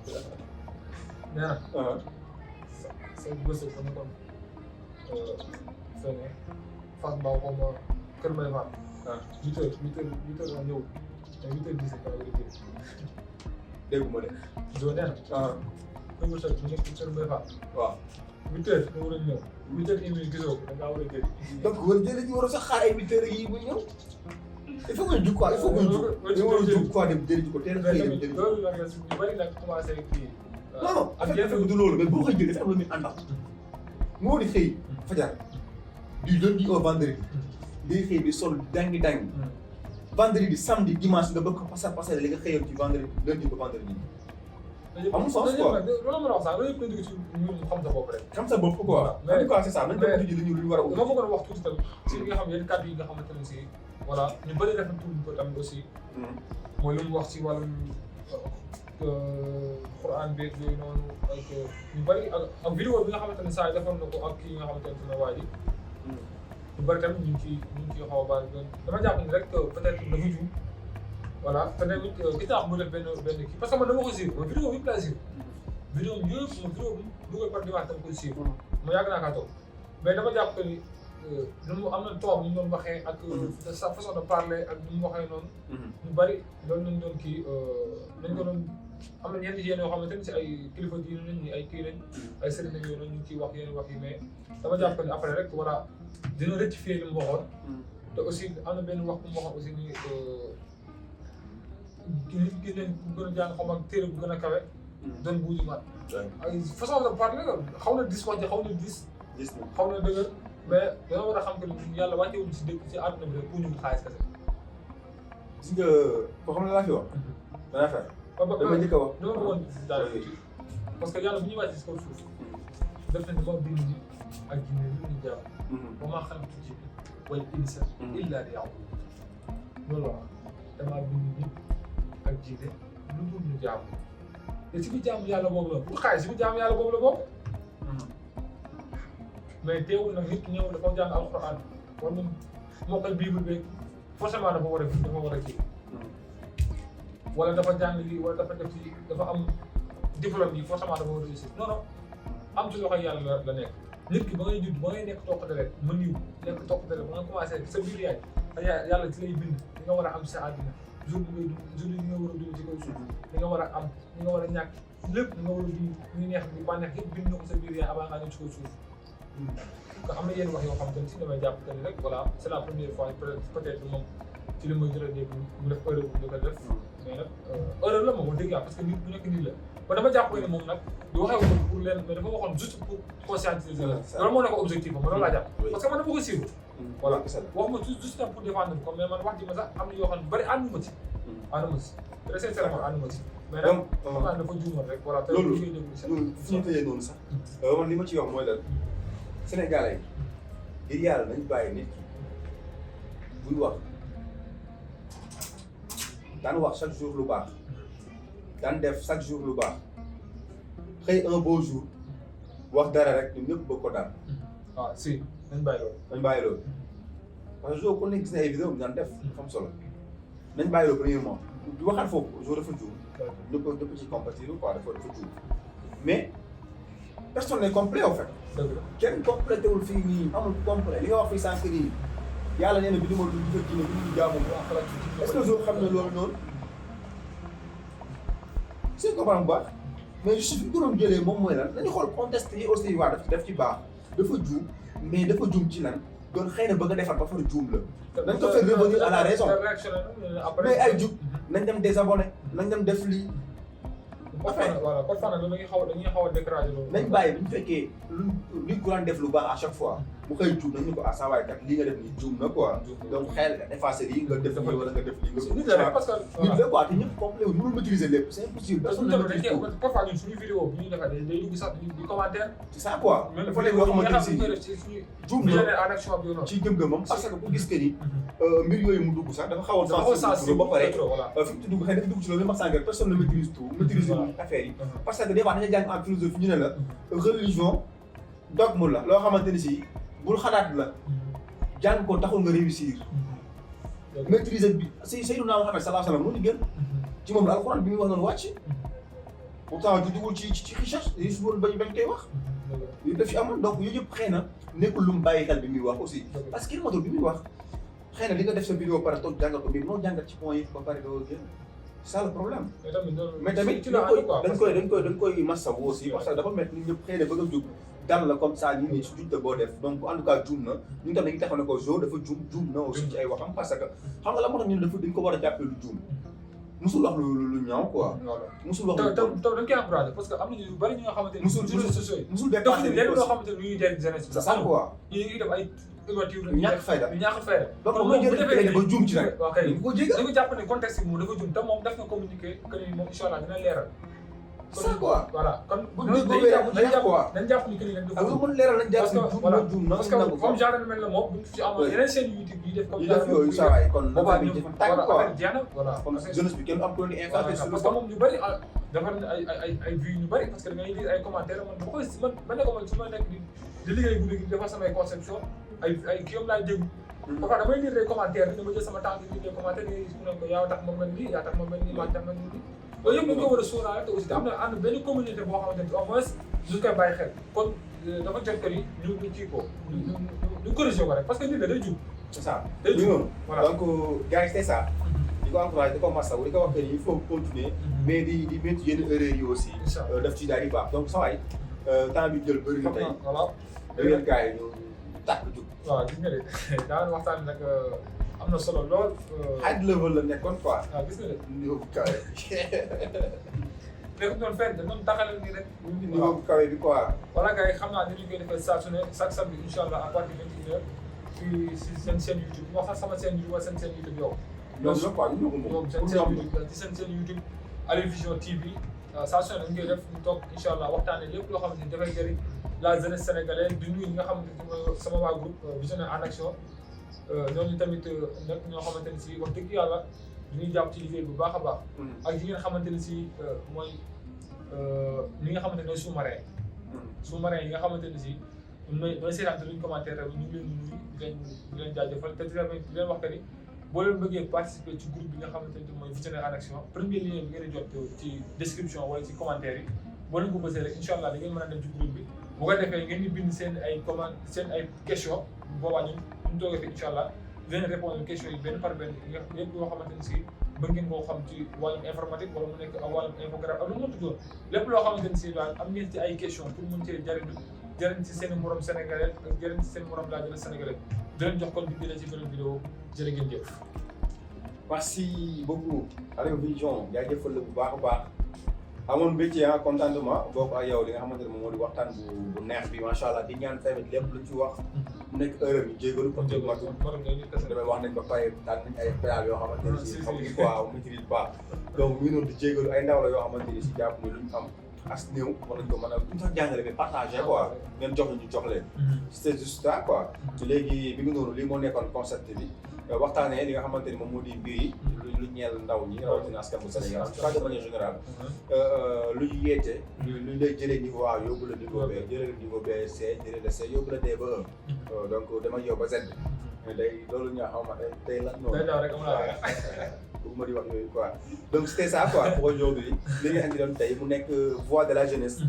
nee na. sa bësëg ba nekkoon fene Fass Mbao xaw ma Kër Mbaye Fall. 8h la ñëw te 8h10 la war a génn. dégguma de. joo nee na. Kër Mbaye Fall bu nekk Kër Mbaye Fall. waaw 8h nga war a ñëw. 8h30 gisoo ko da ngaa war a génn. donc war a jëlee war a sax xaar ay 8h yi muy ñëw. il faut que ñu jug quoi il faut que ñu jug. dañoo war a jug quoi dem jëli ko teel a xëy dem jëli ko. loolu nag ñu bari nag commencé kii. non non affaire bi du loolu mais boo koy jëlee dafa am lu muy àndal. moo di xëy fajar du lundi au vendredi. day xëy di sol dangi. vendredi samedi dimanche nga bëgg ko passer li nga xëyoon ci vendredi lundi ba vendredi. amul sens quoi loolu ma la wax sax loolu yëpp dañu ci ñun xam sa bopp rek. xam sa bopp quoi. en tout cas c'est ça nañ ko tuddee lu ñu war a ut. dama bëggoon wax tuuti tamit ci li nga xam yenn kàddu yi nga xamante ne si voilà ñu bëri rafetlu ko tamit aussi. mooy lu mu wax ci wàllum Quran beeg yooyu noonu ak ñu bëri ak vidéo bi nga xamante ne saa yi defoon na ko ak kii nga xamante ne waa ji. ñu bëri tamit ñu ngi ciy xaw a baal dama jàpp ni rek peut-être dafa juum. voilà te tamit gis naa mu def benn kii parce que man dama ko suivre mooy vidéo bi yëpp laa suivre. vidéo bi yëpp mooy vidéo bi dugal par dimanche dama koy suivre. ma yàgg naa kaa toog mais dama jàpp que ni mu am na toog ñu doon waxee ak sa façon de parler ak ni mu waxee noonu. ñu bëri loolu lañ doon kii nañ ko doon am na ñenn yéen yoo xamante ni si ay kilifa diine lañ ñi ay kii lañ ay sëriñ lañ yooyu noonu ñu ngi ciy wax yeneen wax yi mais dama jàpp que ni après rek voilà dina rectifier li mu waxoon. te aussi am na benn wax bu mu waxoon aussi ni. gis nañ bu gën a jàng xam ak téere bu gën a kawe. doon buuji mat. ay façon de parler la xaw na dis wax ji xaw na dis. xaw na dëgër mais dañoo war a xam que yàlla wàccewuñ si dëkk si àdduna bi rek pour ñu xaalis kese. gis nga koo xam ne laa fi wax. dana fexe. dama njëkk a wax dama bëggoon daal tuuti parce que yàlla bu ñuy wàcc si kaw suuf def nañ dama bind nit ak jinne lu ñu jàpp. ba maa xalaqtu jinna wal insa illa liya'budun loolu la wax damaa bind nit ak jiite lu dul ñu jaamu te si biir jaamu yàlla boobu la pour xaalis si biir jaamu yàlla boobu la boobu. mais teewul nag nit ki ñëw dafa jàng alxuraan war na mokkal bible beeg forcément dafa war a kii. wala dafa jàng lii wala dafa def ci dafa am diplôme yi forcément dafa war a réussir non non am ci loxo yàlla la nekk. nit ki ba ngay judd ba ngay nekk toq deret mën yiw nekk toq deret ba nga commencé sa biir yaay yàlla ci lay bind li nga war a am sa àddina. jour bi ngay dund jour yi nga war a dund ci kaw suuf li nga war a am li nga war a ñàkk lépp li nga war a dund ñu neex bi bànneex yëpp bind na ko sa biir yaay avant ngaa ñëw ci kaw suuf. que am na yenn wax yoo xam te ne si damay jàpp que ni rek voilà c'est la première fois peut-être moom ci li may gën a dégg mu def erreur bu ñu ko def mais nag erreur la moom wax dëgg yàlla parce que nit bu nekk nii la ba dama jàpp que ni moom nag du waxee woon pour leen mais dafa waxoon juste pour conscientiser la loolu moo nekk objectif am loolu laa jàpp parce que man dama ko suivre voilà wax ma juste pour défendre ko mais man wax ji ma sax am na yoo xam ne bari ànduma ci très sincèrement ànduma ci mais nag xam naa dafa juumoon rek voilà te loolu liggéey déglu fu ñu tëjee noonu sax man li ma ci wax mooy lan Sénégalais yi ngir yàlla nañ bàyyi nit ki buy wax daan wax chaque jour lu baax daan def chaque jour lu baax xëy un beau jour wax dara rek ñun ñëpp bëgg ko daal. waaw si nañ bàyyi loolu. nañ bàyyi loolu parce que jour ku nekk gis na ay vidéo ñu daan def xam solo nañ bàyyi loolu premièrement di waxaat foofu jour dafa juum. ñëpp ci compatir quoi dafa juum mais personne n'est complet en fait. dëgg la kenn complété wul fii nii amul complet li nga wax fii sànq nii yàlla nee na bi du ma dugg di fekk ne bi ñu jaamu est-ce que jour xam ne loolu noonu c'est comprendre bu baax mais juste fi ñu ko doon jëlee moom mooy lan dañu xool contexte yi aussi waa daf ci baax dafa juum mais dafa juum ci lan doon xëy na bëgg a defar ba far juum la. dañ ko faire revenir à la raison mais ay jug nañ dem désabonné nañ dem def lii. voilà kon fan dañuy xaw a découragé loolu. nañ bàyyi bu ñu fekkee luñ ko daan def lu baax à chaque fois mu xëy juum nañ ñu ko saa waay kat lii nga def nii juum na quoi. donc xel effacé lii nga def lii wala nga def lii nga. nit la rek parce que nit la quoi te ñëpp complet wu mënul maîtriser lépp c'est impossible. personne ne maîtrise tout parfois ñun suñu vidéo bu ñuy defee day dugg sax di commentaire. c'est ça quoi. dafa nekk loo xamante ni si juum na ci gëm-gëmam parce que ku gis que ni mbir yooyu mu dugg sax dafa xaw a sensible ba pare fi mu ci dugg xëy na fi dugg ci loolu même sànq personne ne maîtrise tout maîtrise affaire yi parce que des fois dañuy jàng en philosophie ñu ne la religion dogme la loo xamante ni si bul xalaat la jàng ko taxul nga réussir maîtriser bi Seydina Muhammad sallallahu alayhi wa sallam moo ñu gën ci moom la alxuraan bi muy wax noonu wàcc pourtant du dugul ci recherche yi su woon bañ koy wax. yooyu daf fi amoon donc yooyu yëpp xëy na nekkul lu mu bàyyi xel bi muy wax aussi. parce que il motul bi muy wax xëy na li nga def sa vidéo pare toog jàngat ko mais noo jàngat ci point yi ba pare doo génn c'est ça le problème. mais tamit dañ koy masawu aussi parce que dafa mel ni ñëpp xëy na bëgg a jóg dal la comme ça ñu ne su jubte boo def donc en tout cas juum na ñun tam dañuy taxaw ne ko Jo dafa juum na aussi ci ay waxam parce que xam nga la moo tax ñun dañ ko war a jàppee lu juum musul wax lu ñaaw quoi. musul wax lu taw dañ koy encouragé parce que am nañu yu bari ñi nga xamante ni. musul dépassé lenn loo xamante ni ñuy jëriñ jeunesse bi. c'est ça quoi. ñu ngi def ay évocative ñàkk fayda donc moom bu defee ba juum ci nag. waaw kay dañ ko jégal dañu jàpp ne contexte bi moom dafa juum te moom def na communiqué que ni moom incha allah dina leeral. ça quoi voilà kon dañ jàpp ni que ni leen dafa mën leeral nañ jàpp ni juum na parce que comme genre mel na moom bu fi amoon yeneen chaîne YouTube yi def comme yi def yooyu saa waay kon boobaa bi ñu dafa tàgg quoi jeex na voilà comme jeunesse bi kenn am ko ni influencé sur parce que moom ñu bëri defar na ay vues ñu bëri parce que da ngay lire ay commentaires man bu koy man ne ko man su ma nekk di liggéey guddi gi defar samay conception ay kii yom laay déglu parfois damay lire ay commentaires dama jël sama temps di lire commentaires yi mu ne ko yaa tax ma mel nii yaa tax ma mel nii maa tax ma mel nii loolu yëpp dañ ko war a sóoraale te aussi am na ànd benn communauté boo xamante ni au moins ñu koy bàyyi xel kon dafa jot que ni ñu kii ko ñu corrigé ko rek parce que nit la day jub. c'est ça day jub voilà donc gars yi c'est ça. di ko encouragé di ko masawu di ko wax que ni il faut continuer. mais di métti yenn erreurs yi aussi. daf ci daal di baax donc saa waay temps bi jël bëri na tey. voilà dégg ngeen gars yi ñu tàkk jub. waaw gis nga de daanaka waxtaan nag am na solo lool. high level la nekkoon quoi. waaw gis nga de. niveau bu kawe. nekkul noonu fenn dañu doon taxalal nii rek. niveau bu kawe bi quoi. voilà gars yi xam naa ni ñu koy defee saa su ne chaque samedi incha allah à partir de 21h fii si seen chaîne YouTube moo xam sama chaîne YouTube wala seen chaîne YouTube yow. ñoom la quoi ñu ko moom seen chaîne YouTube ci seen chaîne YouTube Aliou Vision TV saa su ne dañu koy def ñu toog incha allah waxtaanee lépp loo xamante ni dafay jëriñ la jeunesse sénégalaise di nuyu ñi nga xamante ni mooy sama waa groupe Visionnaires en Action ñooñu tamit nekk ñoo xamante ni si wax dëgg yàlla dañuy jàpp ci liggéey bu baax a baax. ak yi ngeen xamante ni si mooy ñi nga xamante ne mooy sous-marin. sous-marin yi nga xamante ni si mooy seetaan te luñ commentaire rek ñu ngi leen di nuyu di leen jaajëfal te di leen wax que ni boo leen bëggee participer ci groupe bi nga xamante ni mooy Visionnaires en Action premier lien bi ngeen di jot ci description wala ci commentaire yi boo leen ko bësee rek incha allah da ngeen mën a dem ci groupe bi bu ko defee ngeen di bind seen ay seen ay question boobaa ñun ñu toogee fi incha allah dinañ répondre questions yi benn par benn yëpp yoo xamante ni si bëgg ngeen koo xam ci wàllum informatique wala mu nekk ak wàllum infographie ak lu mu mënti doon lépp loo xamante ni si daal am ngeen ci ay questions pour mën cee jëriñ ci seen morom sénégalais ak jëriñ ci seen morom laa jëlee sénégalais di leen jox kon di jëlee ci beneen vidéo jërë ngeen jëf. merci beaucoup Aliou Vision jaajëfal la bu baax a baax amoon mbégte contentement bokk ak yow li nga xamante ne moom moo di waxtaan bu neex bi macha allah di ñaan tamit lépp lu ci wax mu nekk erreur ñu jégalu parce que damay wax nañ ba pare daan nañ ay pédale yoo xamante ne si xamuñu quoi maîtrise pas donc ñu noonu di jégalu ay ndaw la yoo xamante ni si jàpp ni lu ñu am as néew war nañ ko mën a duñ sax jàngale mais partagé quoi ngeen jox ñu jox leen c'est juste ça quoi léegi bi ngi noonu lii moo nekkoon concept bi waxtaanee li nga xamante ni moom moo di mbir yi lu ñeel ndaw ñi rawatina askan bu Sénégal en tout cas de manière générale lu ñu yeete lu lay jëlee niveau A yóbbu la niveau B jëlee la niveau B C jëlee la C yóbbu la D ba E donc dama yow ba Z day loolu ñu xaw ma day lan noonu ma di wax yooyu quoi donc c'était ça quoi pour aujourd'hui li nga andi doon tey mu nekk voix de la jeunesse